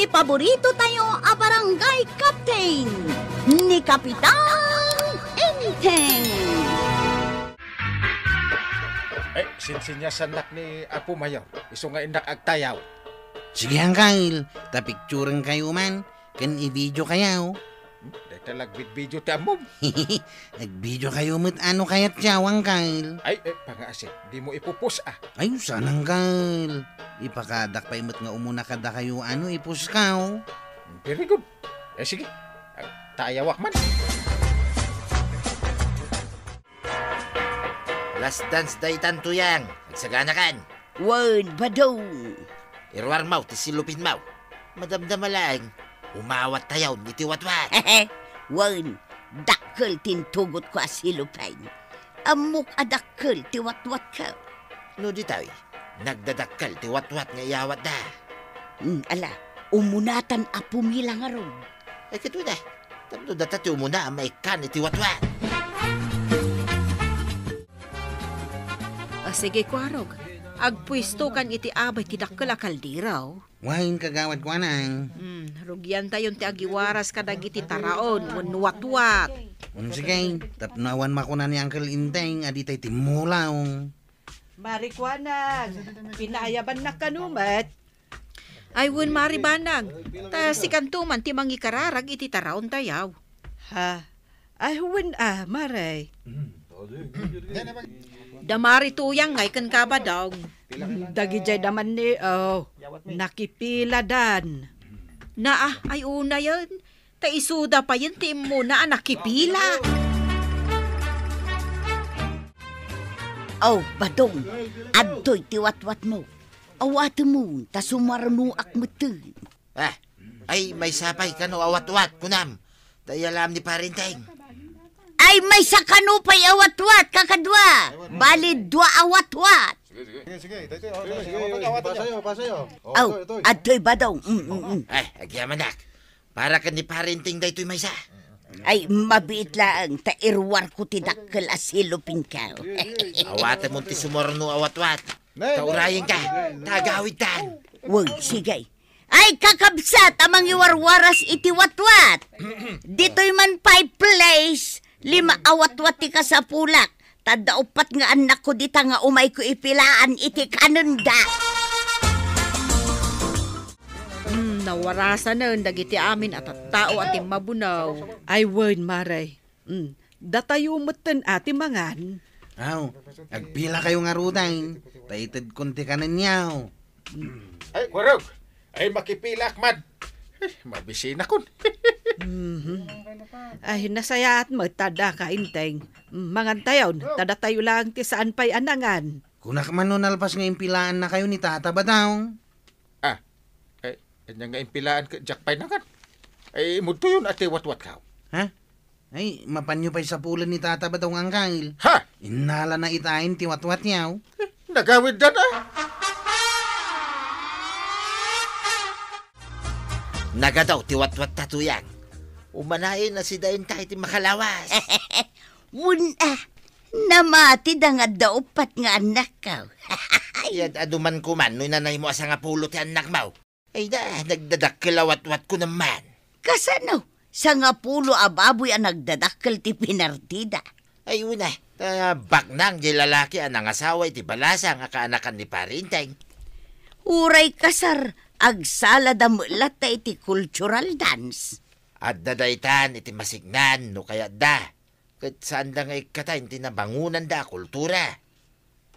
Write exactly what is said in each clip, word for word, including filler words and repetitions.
Paborito tayo a barangay captain, ni Kapitan Enteng. Eh, sinsinyasannak ni Apo Mayor, isu nga innak agtayaw. Sige, Angkel, ta picturen kayo man, ken i-video kayo. Hmm, dayta lagbit video ti ammom. Nag-video kayo met ano kayat yaw, Angkel. Ay, eh, pangaasi, di mo ipupos, ah. Ay, saan, Angkel? Ipakadak pay met nga umuna kadakayo, ano, ipos kaw. Very good. Eh, sige. Ah, tayawak man. Last dance daytan, Tuyang. Agsaganakan. Wen, Badong. Iruar maw ti silupin maw. Madamdama laeng, umawat tayaw iti watwat. Wen, dakkel ti intugotko a silupin. Ammok a dakkel ti watwatko. No ditoy, nagdadakkel ti watwat nga iyawatda. Hmm, ala, umunatan a pumila ngarud. Ay, kito na. Tapno data ti umuna a maikkan iti watwat. A, sige, Kuarog. Agpuestokan iti abay ti dakkel a kaldero. Wen, kagawad, kuanang. Hmm, rugiantayon ti agiwaras kadagiti taraon wenno watwat. Hmm, sige, tapno awan makuna ni Uncle Enteng a ditay timmulaw. Mari, kuanang, pinaayabannak kano met? Ay, wen, Mari Banag, ta sikanto man ti mangikararag iti taraon tayaw. Ha? Ay, wen a, Mari. Da Mari Tuyang ngay ken Kabadong. Dagidiay da man ni, oh, nakipiladan. Naa, ay unayen, ta isuda payen ti immuna a nakipila. Oh, Badong, adtoy ti watwatmo. Awatemon, ta sumarunoak metten. Ah, ay, maysa pay kano a watwat, kunam. Ta iyalaam ni Pare Enteng. Ay, maysa kano pay a watwat, kakadua. Bali, dua a watwat. Sige, sige. Sige, sige. Daytoy, oh, sige, sige, sige. Pasayo, pasayo. Oh, ito, ito. Adtoy, Badong. Mm, mm, mm. Ay, agyamanak. Para ken ni Pare Enteng daytoy maysa. Ay, mabiit laeng ta iruarko ti dakkel a silupinko. Awatemon ti sumaruno a watwat. Ta urayenka, ta agawidtan. Wen, sige. Ay, kakabsat a mangiwarwaras iti watwat. Ditoy man pay, please, lima a watwat ti kasapulak. Ta adda uppat nga annakko dita nga umayko ipilaan iti kanenda. Hmm, nawarasanen dagiti amin a tattao a timmabunaw. Ay, wen, Mare. Hmm, datayo metten a ti mangan. Aw, agpilakayo ngaruden, ta itedkon ti kanenyo. Ay, Kuarog! Ay, makipilaak man. Ay, mabisinakon. Mhm. Ay, nasayaat met ta addaka, Enteng. Mm, mangantayon, ta datayo laeng ti saan pay a nangan. Kunak man no nalpas nga impilaannakayo ni Tata Badong. Ah, ay, ania nga impilaan ket diak pay nangan? Ay, imudtoyon a ti watwatko. Ha? Ay, mapanyo pay sapulen ni Tata Badong, Angkel. Ha? Innalana itaen ti watwatyo. Eh, nagawiddan a. Nagadaw ti watwatta, Tuyang. Umanayen a sidaenta iti makalawas. Wen a, namatida nga adda uppat nga annakko. Iyat a duman koman no inanaymo a sangapulo ti annakmo. Ay da, nagdadakkel a watwat ko naman. Kasano? Sangapulo a baboy a nagdadakkel ti pinartida. Ay, una, ta baknang di lalaki a nangasawa iti balasang a kaanakan ni Pare Enteng. Uray kasar, agsalada met latta iti cultural dance. Adda daytan iti masignan no kayatda. Ket saanda nga ikkataen ti nabangonanda a kultura.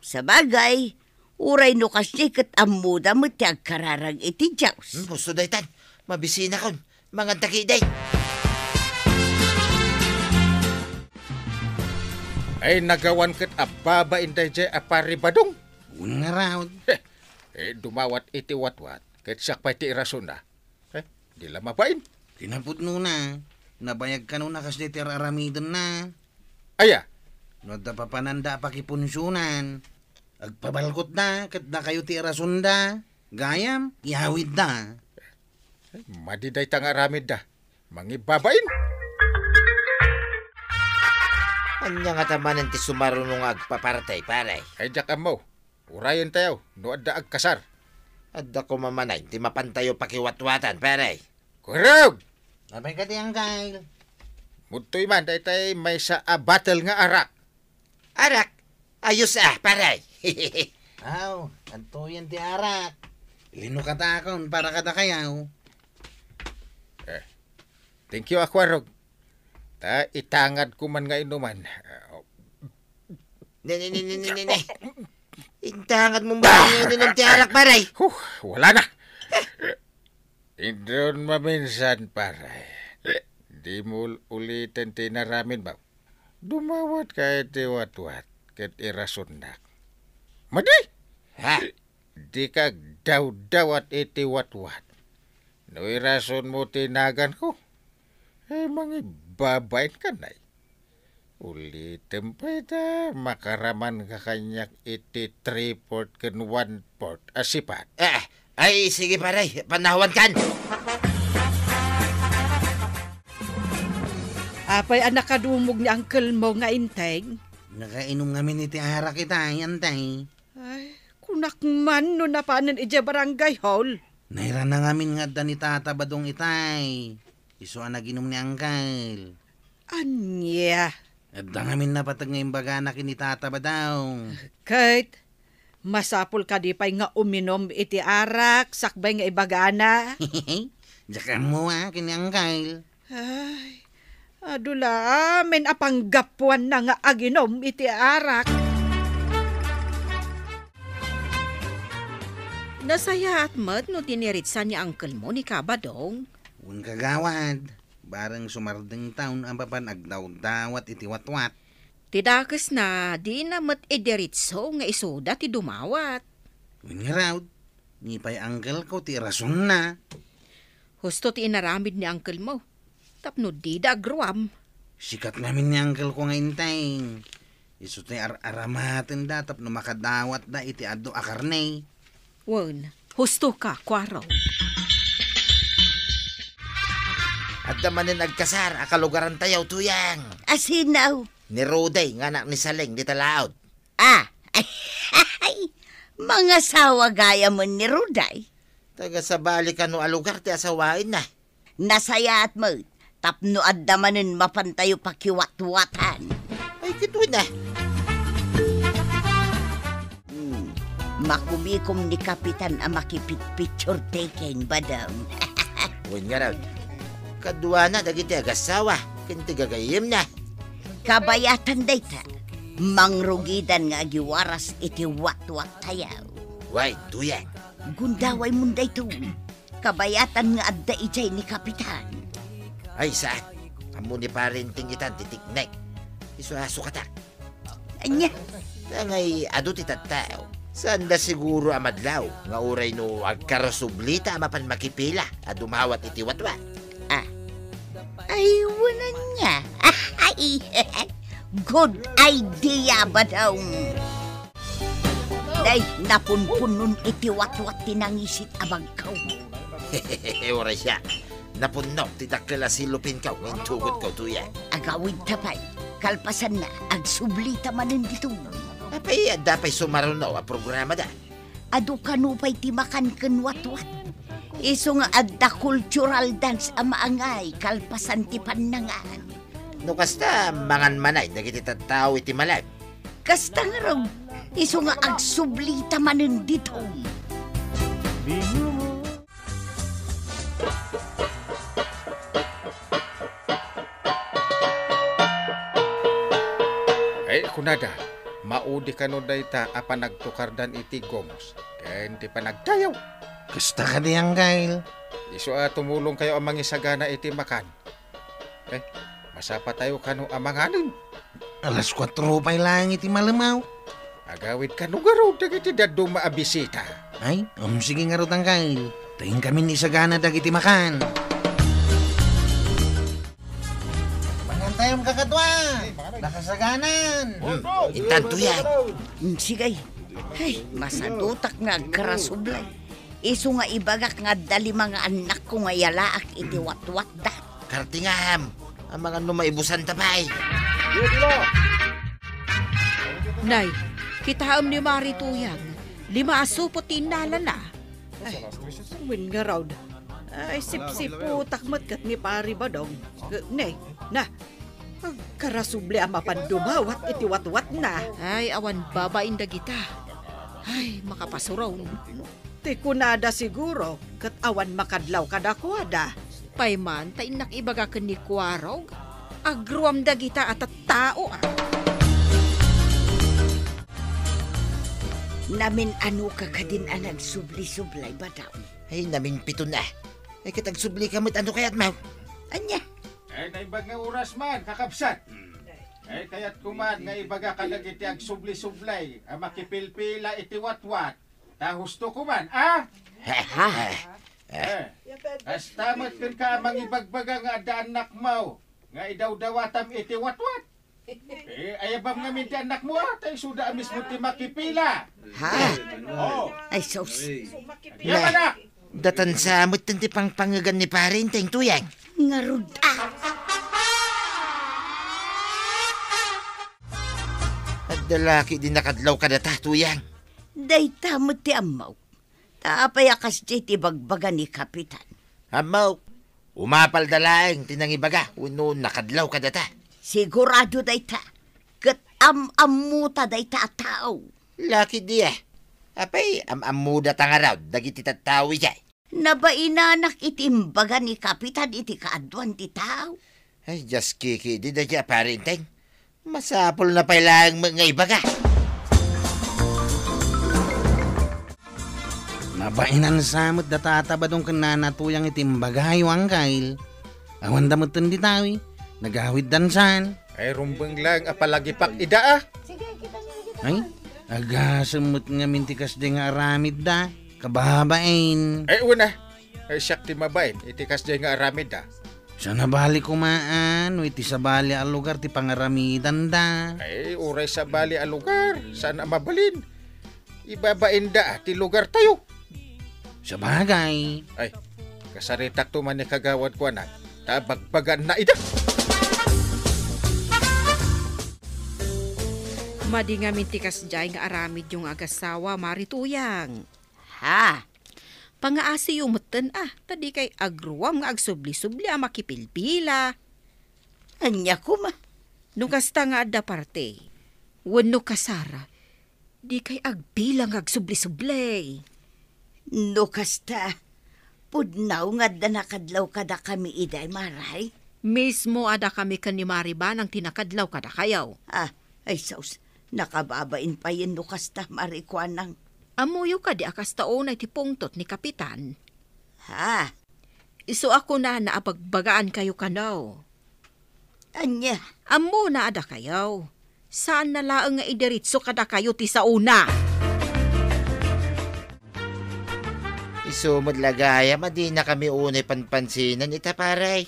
Sabagay, uray no kasdi ket ammoda met ti agkararag iti Dios. Hmm, husto daytan. Mabisinakon. Manganta ketdi. Ay, nagawan ket a babain daydiay a Pare Badong. Wen ngarud. Heh, eh, dumawat iti watwat, ket siak pay ti irasonna. Eh, di la mabain. Kinapudnona, nabayag kanona kasdi ti ar-aramidenna. Aya? No adda papananda a pakipunsionan, agpabalkotda, ket dakayo ti irasonda. Gayam, iyawidda. Eh, madi dayta nga aramidda. Mangibabain. Ania ngata manen ti sumaruno nga agpapartay, pare? Ay, diak ammo. Urayentayo no adda agkasar. Adda koma manen ti mapantayo pakiwatwatan, pare. Kurog! Apay kadi, Angkel? Mudtoy man daytay maysa a bottle nga arak. Arak? Ayos a, pare. Aw, adtoyen ti arak. Linukatakon para kadakayo. Eh, thank you, Aquarog. Ta itangadko man nga inuman. Ne, ne, ne, ne, ne, ne, ne. Intangadmo ba nga inunom ti arak, pare? Huh, wala na. Idun maminsan, pare. Dimo ul-, uliten ti inaramidmo. Dumawatka iti watwat ket irasonnak. Madi? Ha? Dika agdawdawat iti watwat. No irasonmo ti naganko, eh, mangibabain kanay. Ulitem pay ta, makaramanka kaniak iti three-fourth ken one-fourth a sipat. Ah, ay, sige, pare, panawankan. Apay a nakadumog ni uncle mo nga integ? Nakainom ngamin iti arak itay, Antay. Ay, kunak man no napanen idiay barangay hall. Nairana ngamin nga adda ni Tata Badong itay. Isu a naginum ni Angkel. Ania? Adda ngamin napateg nga imbagana ken ni Tata Badong. Ket, masapul kadi pay nga uminum iti arak sakbay nga ibagana? Diak ammo a ken ni Angkel. Ay, adu la amin a panggapuanna nga aginum iti arak. Nasayaat met no tiniritsan ni uncle mo ni Kabadong. Wen, kagawad, bareng sumardengtaon a mapan agdawdawat iti watwat. Ti dakesna, dina met idiritso nga isuda ti dumawat. Wen ngarud, ni pay uncle ko ti rasonna. Husto ti inaramid ni uncle mo, tapno dida agruam. Sikat ngamin ni uncle ko nga inteng. Isu ti ar-aramatenda tapno makadawatda iti adu a karne. Wen, husto ka, Kuaro. Adda manen agkasar a kalugarantayo, Tuyang. Asino? Ni Ruday nga anak ni Saleng dita laod. Ah, mangasawa gayam ni Ruday. Taga sabali kano a lugar ti asawaenna. Nasayaat met, tapno adda manen mapantayo pakiwatwatan. Ay, kitoy na. Hmm, makumikom ni Kapitan a makipitpicture taking, Badong. Wen ngarud, kaduana dagiti agasawa ken ti gagayyemna. Kabayatan dayta, mangrugidan nga agiwaras iti watwattayo. Wen, Tuyang. Gundaway mon daytoy. Kabayatan nga adda idiay ni Kapitan. Ay, saan? Ammo ni Pare Inting itan ti tiknek. Isu a sukatak. Ania? Ngay, adu ti tattao. Saanda siguro a madlaw nga uray no agkarasublita a mapan makipila a dumawat iti watwat. Ah. Ay, wen ania. Ay, good idea, Badong. Day, napunpunon iti watwat ti nangisit a bagko. Uray siak. Napunno ti dakkel a silupinko nga intugot ko, Tuyang. Agawidta pay. Kalpasanna, agsublita manen ditoy. Apay, adda pay sumaruno a programada? Adu kano pay ti makan ken watwat. Isu nga adda cultural dance a maangay kalpasan ti pannangan. No kasta, mangan manay dagiti tattao iti malem. Kasta ngarud, isu nga agsublita manen ditoy. Ay, kunada, maudi kano dayta a panagtukardan iti gongs ken ti panagdayaw. Kasta kadi, Anggail? Isu a tumulongkayo a mangisagana iti makan. Eh, masapatayo kano a manganen. Alas kuatro pay laeng iti malem. Agawid kano ngarud dagiti dadduma a bisita. Ay, um, sige ngarud, Anggail. Ta inkamin isagana dagiti makan. Mangantayon, kakadua. Nakasaganan. Hmm, intan, Tuyang. Mm, sige. Ay, masadutak nga agkarasublay. Isu nga ibagak nga adda lima nga annakko nga yalaak iti watwatda. Kartingam, amangan no maibusanta pay. Nay, kitaem ni Mari Tuyang, lima a supot ti innalana. Ay, wen ngarud. Ay, sipsiputak met ket ni Pari Badong. Ke-, ne, na. Agkarasubli a mapan dumawat iti watwatna. Ay, awan babain dagita. Ay, makapasuron. Ti kunada siguro, ket awan makadlaw kadakuada. Pay man, ta innak ibaga ken ni Kuarog, agruam dagita a tattao, a. Namin-ano ka kadin a nagsubli-sublay, Badong? Ay, naminpiton a. Ay, ket agsubli ka met, ano kayat, Maw? Ania? Ay, naimbag nga oras man, kakabsat. Ay, kayat ko man nga ibaga kadagiti agsubli-sublay a makipilpila iti watwat. Ta husto ko man, a? Ha? Eh, kasta met kenka a mangibagbaga nga adda annakmo nga idawdawatam iti watwat. Eh, ayabam ngamin ti annakmo, a? Ta isuda a mismo ti makipila. Ha? Oh. Ay, sus. Ania, anak? Datan sa met ti pangpangegan ni Pari Enteng, Tuyang. Ngarud, a. Adda la ketdi nakadlaw kadata, Tuyang. Dayta met ti ammok. Ta apay a kasdiay ti bagbaga ni Kapitan? Ammok, umapalda laeng ti nangibaga wenno nakadlaw kadata. Sigurado dayta, ket am-ammota dayta a tao. La ketdi, a. Apay, am-ammodata ngarud dagiti tattao idiay? Nabainanak iti imbaga ni Kapitan iti kaaduan ti tao. Ay, diaskiki, di daydiay a Pari Enteng. Masapulna pay laeng met nga ibaga. Nabainan sa met da Tata Badong ken Nana Tuyang iti imbagayo, Angkel. Awanda metten dita, wi. Nagawiddan saan. Ay, rumbeng laeng a palagipak ida, a. Ay, agasem met ngamin ti kasdiay nga aramidda, kababain. Ay, wen a. Ay, siak ti mabain iti kasdiay nga aramidda. Saan a bali koma no iti sabali a lugar ti pangaramidanda. Ay, uray sabali a lugar, saan a mabalin. Ibabainda ti lugartayo. Sabagay. Ay, kasaritakto man ni kagawad ko, anak, ta bagbagaanna ida. Madi ngamin ti kasdiay nga aramidyo nga agasawa, Mari Tuyang. Ha? Pangaasiyo metten, a, ta dikay agruam nga agsubli-subli a makipilpila. Ania koma? No kasta nga adda parte, wenno kasara, dikay agbilang nga agsubli-subli. No kasta, pudno nga adda nakadlaw kadakami idiay, Mari? Mismo a dakami ken ni Mari Banang ti nakadlaw kadakayo. A, ay sus, nakababain payen no kasta, Mari Kuanang. Ammoyo kadi a kasta unay ti pungtot ni Kapitan? Ha? Isu a kunana a bagbagaankayo kano. Ania? Ammona a dakayo. Saanna laeng nga idiretso kadakayo ti saona. Isu met la gayam a dinakami unay panpansinan ita, pare.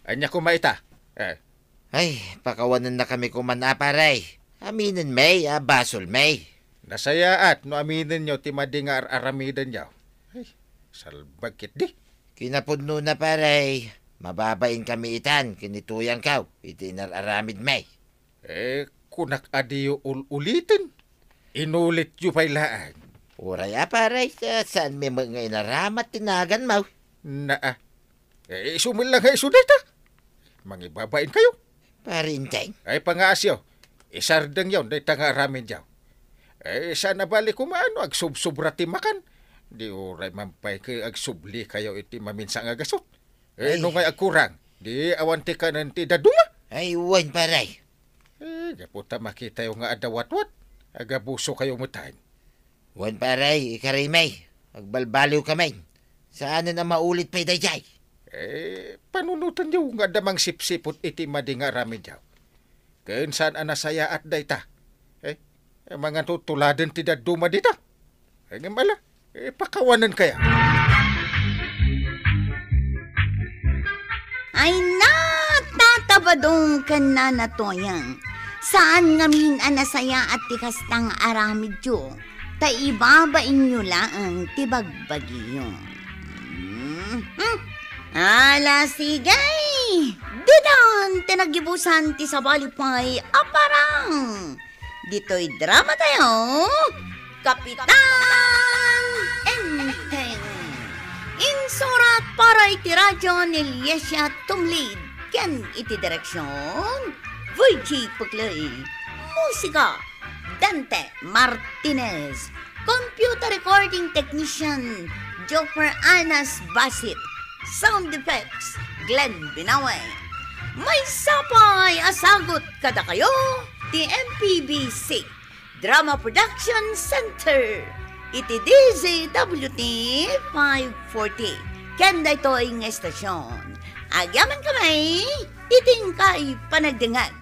Ania koma ita? Eh. Ay, pakawanennakami koman a, pare. Aminenmi a basolmi. Nasayaat no aminenyo ti madi nga ar-aramidenyo. Ay, salbag ketdi. Kinapudnona, pare, mababainkami itan ken ni Tuyangko iti inar-aramidmi. Eh, kunak a diyo ul-uliten. Inulityo pay laeng. Uray a, pare, sa-, saanmi met nga inaramat ti naganmo? Naa. Eh, isu met la nga isu dayta. Mangibabainkayo. Pare Enteng? Ay, pangaasyo. Isardengyo dayta nga aramidyo. Eh, saan a bali koma no agsubsobra ti makan. Di uray man pay ket agsublikayo iti maminsan nga gasut. Eh, ay. No ngay agkurang, di awan ti kanen ti dadduma. Ay, wen, pare. Eh, gapu ta makitayo nga adda watwat, agabusokayo metten. Wen, pare, ikarimi. Agbalbaliwkami. Saanen a maulit pay daydiay. Eh, panunotenyo nga adda mangsipsiput iti madi nga aramidyo. Ken saan a nasayaat dayta. Eh, mangantutuladen ti dadduma dita. Eh, ngem ala, eh, pakawanenkayo. Ay, na, Tata Badong ken Nana Toyang. Saan ngamin a nasayaat ti kasta nga aramidyo, ta ibabainyo laeng ti bagbagiyo. Mhm. Ala, sige! Ditan ti nagibusan ti sabali pay a parang. Ditoy dramatayo, Kapitan M. At para iti radyo ni Liesia Tumlid, ken iti direksyon, Virgie Puclay. Musika, Dante Martinez. Computer recording technician, Joker Anas Basit. Sound effects, Glenn Binawe. Maysa pay a sagut kadakayo ti M P B C Drama Production Center iti D Z W T five forty. Ken daytoy nga estasyon, agyamankami iti inkay panagdengngeg.